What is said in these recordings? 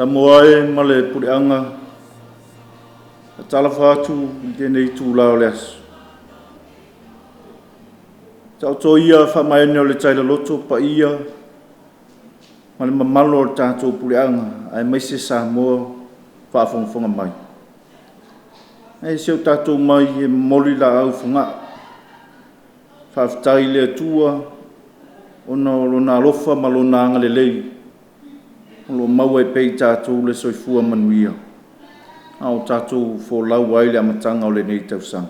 Samoa e ma le puleaga, faatalofa atu i lenei itula o le aso. Taoto ia faamaene o le tai loloto paia ma le mamalu o le tatou puleaga aemaise Samoa o faafogafoga mai. E si o tatou mai e momoli laau i Fogaa. Faafetai i le Atua ona o Lona alofa ma Lona agalelei o lo o maua ai pea i tatou le soifua manuia a o tatou folau ai i le amataga o lenei tausaga.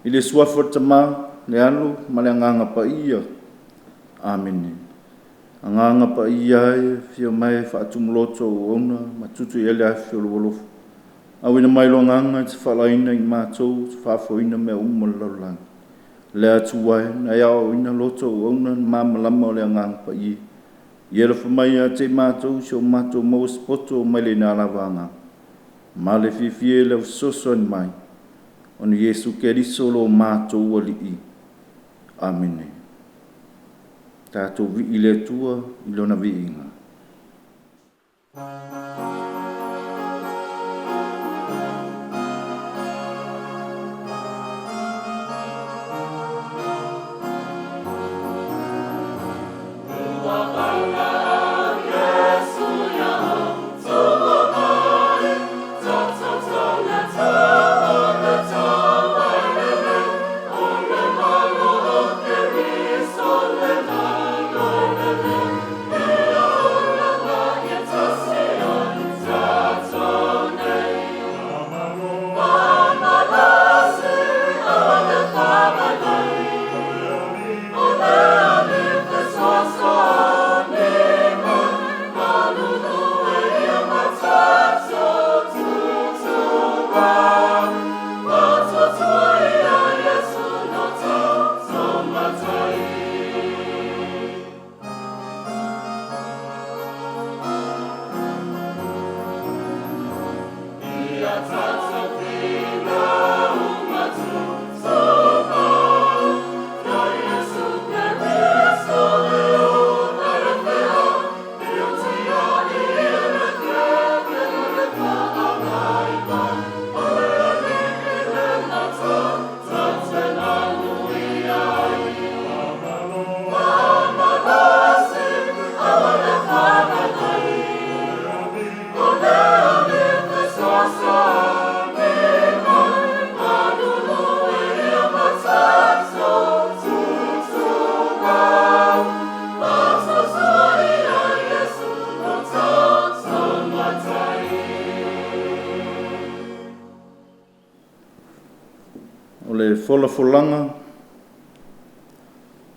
I le Suafa o le Tama, le Alo ma le Agaga Paia. Amene. Agaga Paia e, afio mai e faatumu loto o auauna ma tutu i ai le afi o lou alofa. Auina mai lo Agaga e te faalaina i matou, te faafoeina mea uma o le lalolagi. Le Atua e, na e aoaoina loto o auauna i le malamalama o le Agaga Paia. Ia alofa mai ia te i matou, seia o matou maua se poto mai lena lava Agaga. Ma le fiafia i lau fesoasoani mai, ona Iesu Keriso lo matou Alii. Amene. Tatou vii i le Atua i lona viiga. Ua valaau Iesu ia tua mai, O le folafolaga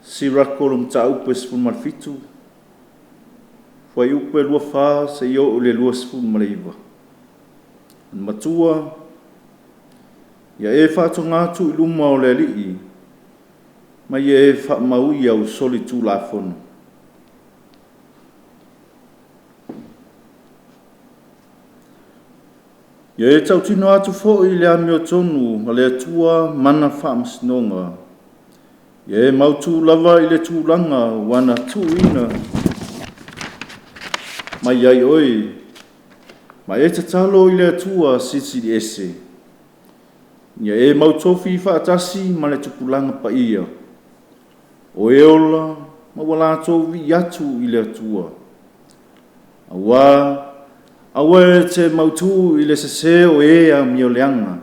Sirako le mataupu e 17, fuaiupu e 24 seia oo i le 29. Matua, ia e faatoga atu i luma o le Alii, ma ia e faamau i au solitulafono. Ia e tautino atu foi i le amiotonu a le Atua ma ana faamasinoga. Ia e mautu lava i le tulaga ua na tuuina mai ai oe, ma e tatalo i le Atua Silisili Ese. Ia e mautofi faatasi ma le tupulaga paia, o e ola ma ua latou vivii atu i le Atua. Aua aua e te mautu i le sese o e amioleaga.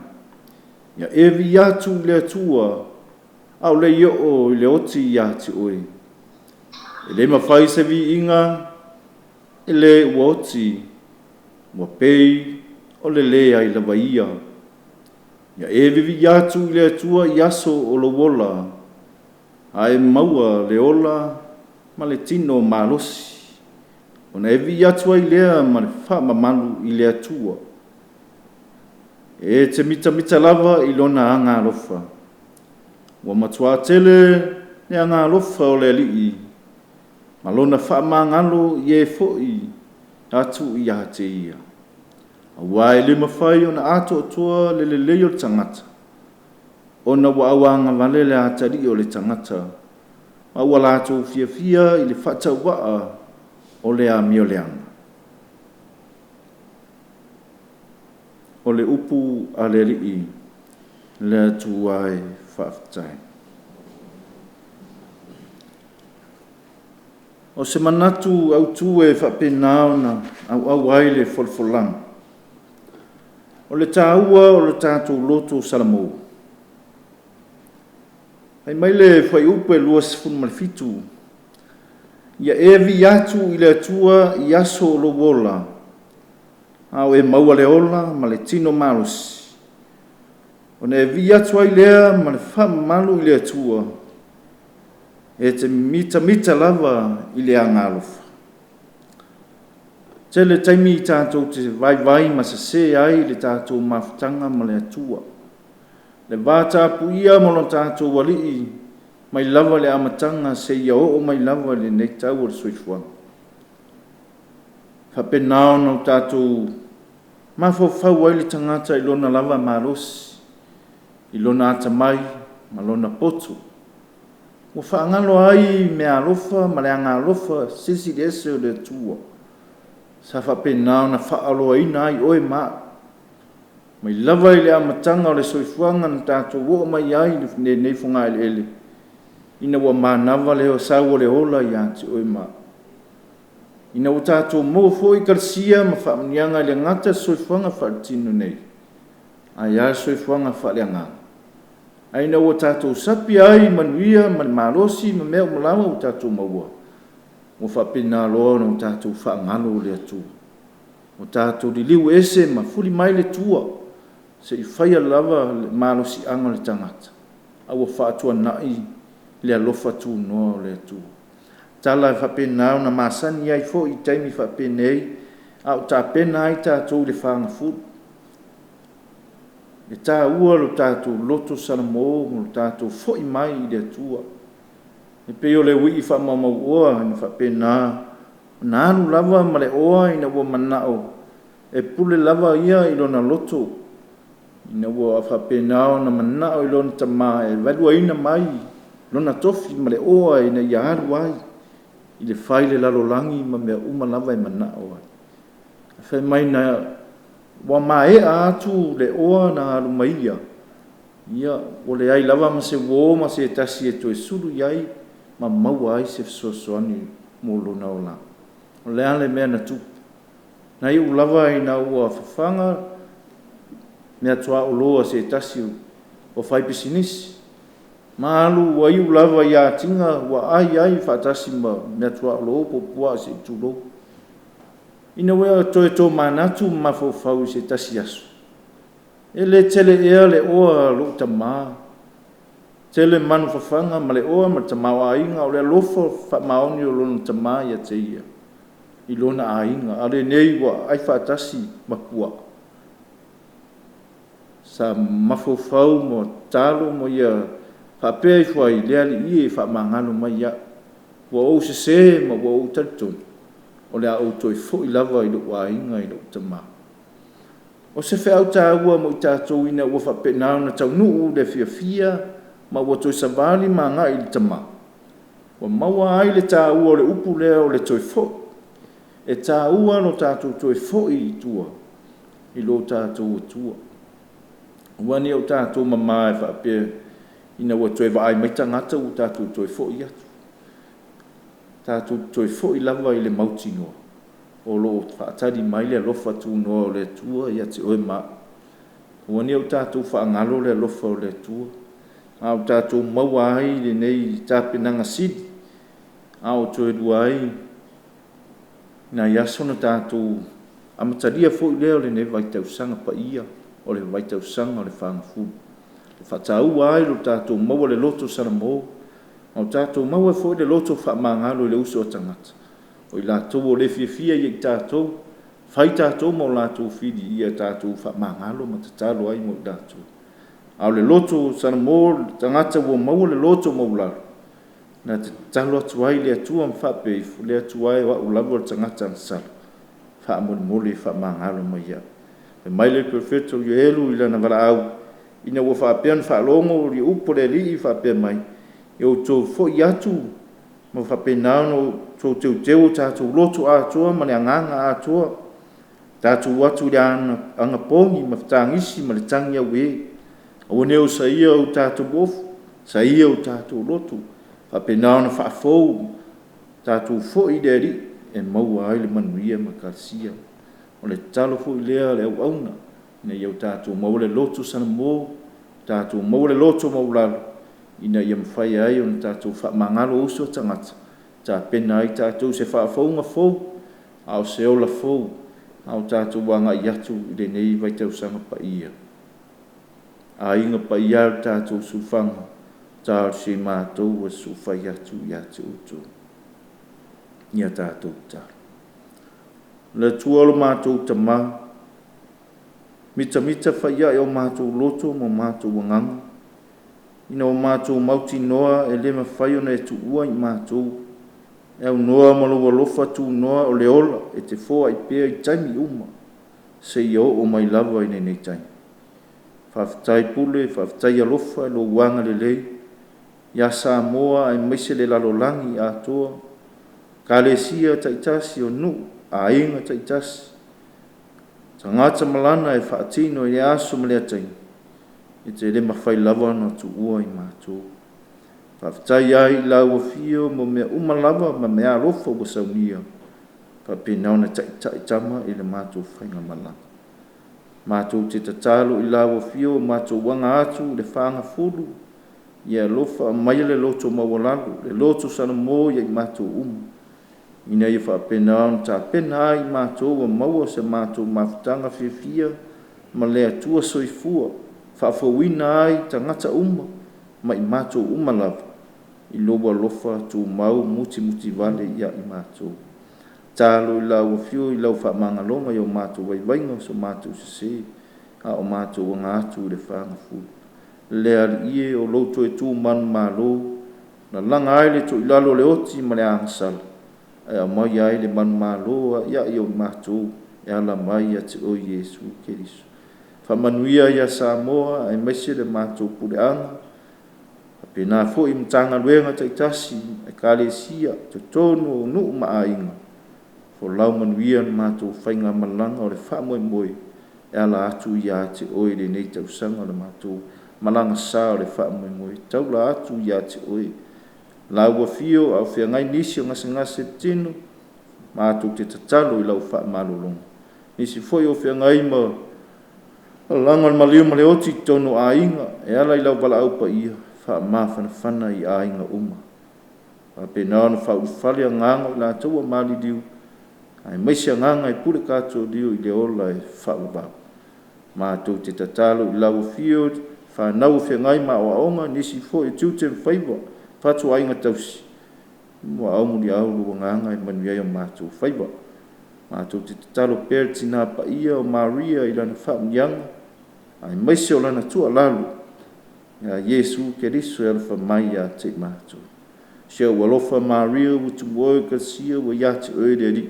Ia e vivii atu i le Atua, aole i oo i le oti ia te oe. E le mafai se viiga e le ua oti, ua pei o le leai lava ia. Ia e vivii atu i le Atua i aso o lou ola, a e maua le ola ma le tino malosi, ona e vivii atu ai lea ma le faamamalu i le Atua. E te mitamita lava i lona agalofa. Ua matua tele le agalofa o le Alii ma lona faamagalo i e foi atu ia te ia. Aua e le mafai ona atoatoa le lelei o le tagata, ona ua auagavale le atalii o le tagata, ma ua latou fiafia i le faatauvaa. o le amioleaga. O le upu a le Alii, le Atua e faafetai. O se manatu autu e faapena ona auau ai le folafolaga, o le taua o le tatou loto salamo. Fai mai le Fuaiupu 27, “Ia e vivii atu i le Atua i aso o lou ola, a o e maua le ola ma le tino malosi, ona e vivii atu ai lea ma le faamamalu i le Atua, e te mitamita lava i le agaalofa.” Tele taimi tatou te vaivai ma sese ai le tatou mafutaga ma le Atua, le va tapuia ma lo tatou Alii mai lava i le amataga seia oo mai lava i lenei tau o le soifuaga. E faapena ona tatou mafaufau ai le tagata i lona lava malosi, i lona atamai ma lona poto, ua faagalo ai meaalofa ma le agaalofa silisili ese o le Atua sa faapena ona faaaloaina ai oe ma au mai lava i le amataga o le soifuaga na tatou oo mai ai i lenei fogaeleele, ina ua manava le sau o le ola ia te oe ma au. Ina ua tatou maua foi kalasia ma faamanuiaga e le gata i le soifuaga faaletino nei, ae a le soifuaga faaleagaga. Ae ina ua tatou sapi ai i manuia ma le malosi ma mea uma lava ua tatou maua, ua faapena loa ona tatou faagalo le Atua, ua tatou liliu ese ma fuli mai le tua se i faia lava le malosiaga o le tagata, a ua faatuanai le alofa tunoa o le Atua. Tala e faapena ona masani ai foi i taimi faapenei a o tapena ai tatou i le fagafulu. E taua lo tatou loto salamo ma lo tatou foi mai i le Atua. E pei o le uii faamaumauoa na faapena ona alu lava ma le oa ina ua manao e pule lava ia i lona loto, ina ua faapena ona manao i lona tama e valuaina mai lona tofi ma le oa ina ia alu ai i le fai le lalolagi ma mea uma lava e manao ai. Fai mai na ua maea atu le oa na alu mai ia, ia ua leai lava ma se uo ma se tasi e toe sulu i ai ma maua ai se fesoasoani mo lona olaga. O le a le mea na tupu? Na iu lava ina ua fafaga meatuaolo a se tasi o faipisinisi ma alu ua iu lava ia atiga ua ai ai faatasi ma meatuaolo po o puaa se i tulou. Ina ua toe tomanatu ma mafaufau i se tasi aso, e le tele ea le oa a lou tama, tele manu fafaga ma le oa ma le tamaoaiga o le alofa faamaoni o lona tama ia te ia i lona aiga, a o lenei ua ai faatasi ma puaa. Sa mafaufau ma tatalo ma ia faapea ifo ai, le Alii e faamagalo mai au, ua ou sese ma ua ou talitonu o le a ou toe foi lava i lou aiga i lou tama. O se feau taua mo i tatou ina ua faapena ona taunuu le fiafia ma ua toe savali ma agai i le tama, ua maua ai le taua o le upu lea o le toe foi. E taua lo tatou toe foi i tua i lo tatou Atua. Aua ne i o tatou mama e faapea ina ua toe vaai mai tagata ua tatou toe foi atu. Tatou toe foi lava i le mautinoa o lo o faatali mai le alofa tunoa o le Atua ia te oe ma au. Aua ne i o tatou faagalo le alofa o le Atua, a o tatou maua ai lenei tapenaga sili, a o toe lua ai nai aso na tatou amatalia foi lea o lenei vaitausaga paia, o le vaitausaga o le fagafulu. E faataua ai lo tatou maua le loto salamo, ma o tatou maua foi le loto faamagalo i le uso a tagata, o i latou o le fiafia ia i tatou, fai tatou ma o latou fili, ia tatou faamagalo ma tatalo ai mo i latou. A o le loto salamo, le tagata ua maua le loto maualalo, na te tatalo atu ai i le Atua ma faapea ifo, le Atua e o au lava o le tagata agasala, faamolemole faamagalo mai ia. Fai mai le perofeta o Ioelu i lana valaau, ina ua faapea ona faalogo le upu a le Alii faapea mai, ia outou foi atu Ma faapena ona outou teuteu o tatou loto atoa ma le agaga atoa, tatou o atu i le anapogi ma fetagisi ma le tagi auē. Aua ne i osaia o tatou ofu, osaia o tatou loto, faapena ona faafou, tatou foi i le Alii e maua ai le manuia ma le kalasia. O le tatalo foi lea a le auauna, ina ia o tatou maua le loto salamo, tatou maua le loto maualalo, ina ia mafai ai ona tatou faamagalo uso a tagata, tapena ai tatou i se faafouga fou, a o se ola fou, a o tatou agai atu i lenei vaitausaga paia. Aiga paia e o le tatou siufaga, talosia i matou ua susufai atu ia te outou. Ia tatou tatalo. Le Atua lo matou Tama, mitamita faiae o matou loto ma matou agaga, ina ua matou mautinoa e le mafai ona e tuua i matou, e aunoa ma lou alofa tunoa o le ola e te foai pea i taimi uma, seia oo mai lava i lenei taimi. Faafetai pule, faafetai alofa i lou agalelei ia Samoa aemaise le lalolagi atoa, ekalesia taitasi o nuu, aiga taitasi, tagata malana e faatino i lea aso ma lea taimi, e te le mafai lava ona tuua i matou. Faafetai ai i lau afio mo mea uma lava ma meaalofa ua saunia, faapena ona taitai tama i le matou faigamalaga. Matou te tatalo i lau afio, matou aga atu i le fagafulu, ia alofa aumaia le loto maualalo, le loto salamo ia i matou uma, ina ia faapena ona tapena ai matou ua maua se matou mafutaga fiafia ma le Atua Soifua, faafouina ai tagata uma ma i matou uma lava i lou alofa tumau mutimutivale ia i matou. Tatalo i lau afio i lau faamagaloga i o matou vaivaiga ma so matou sese, a o matou aga atu i le fagafulu. Le Alii e, o lou toe tu manumalo, lalaga ai le toilalo o le oti ma le agasala, ae aumaia ai le manumalo a'ia'i o matou e ala mai ia te oe Iesu Keriso. Faamanuia ia Samoa aemaise le matou puleaga, faapena foi i Matagaluega taitasi, Ekalesia, totonu o nuu ma aiga. Folau manuia le matou faigamalaga o le faamoemoe e ala atu ia te oe i lenei tausaga o le matou malaga sa o le faamoemoe taula atu ia te oe. Lau afio a o feagai nisi o gasegase tino, matou te tatalo i lau faamalologa. Nisi foi o feagai ma lalaga o le maliu ma le oti i totonu o aiga, e ala i lau valaau paia, faamafanafana i aiga uma. Faapena ona faaulufale agaga o i latou ua maliliu, aemaise agaga e pule katolia i le ola e faavavau. Matou te tatalo i lau afio, fanau o feagai ma aoaoga, nisi foi o tiute ma faiva, fatuaiga tausi, muaau muliau lou agaga e manuia ai o matou faiva. Matou te tatalo pea i le Tina Paia o Maria i lana faamanuiaga, aemaise o lana tuualalo ia Iesu Keriso e alofa mai ia te i matou. Si ou alofa Maria ua tumoe o Ekalesia, ua ia te oe le Alii.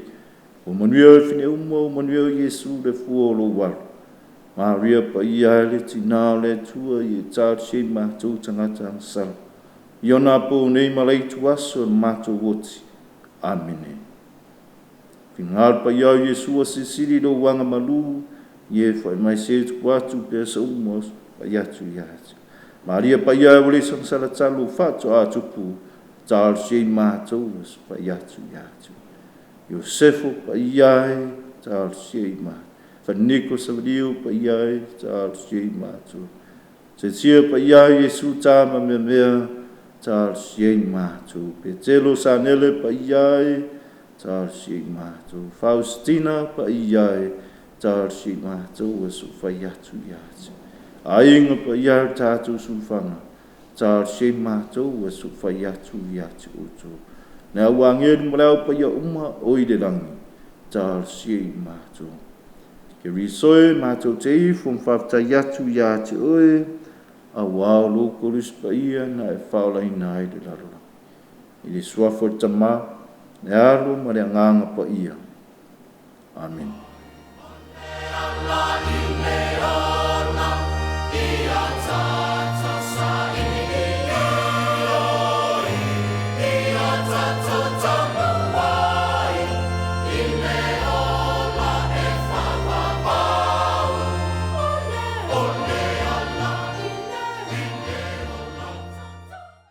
Ua manuia oe i fine uma, ua manuia oe Iesu le fua o lou alo. Maria Paia e le Tina o le Atua, ia e talosia i matou tagata agasala, i ona po nei ma le ituaso o le matou oti. Amene. Finagalo paia o Iesu asilisili i lou agamalu, ia e whai mai se tupu atu pe asa uma whai atu ia atu. Maria paia e ua le sagasala talu faatoa tupu, talosia i matou whai atu ia atu. Iosefo paia e, talosia i matou. Faniko Savaliu paia e, talosia i matou. Sesia paia e Iesu tama mea mea, talosia i matou. Petelo Sanele paia e, talosia i matou. Faustina paia e, talosia i matou ua soofai atu ia atu. Aiga paia e o tatou sulufaga, talosia i matou ua soofai atu ia te outou. Le au agelu ma le au paia uma o i le lagi, talosia i matou. Keriso e matou te ifo ma faafetai atu ia te oe, auā o lou koluse paia na e faaolaina ai le lalolagi. I le suafa o le Tama, le Alo ma le Agaga Paia. Amene.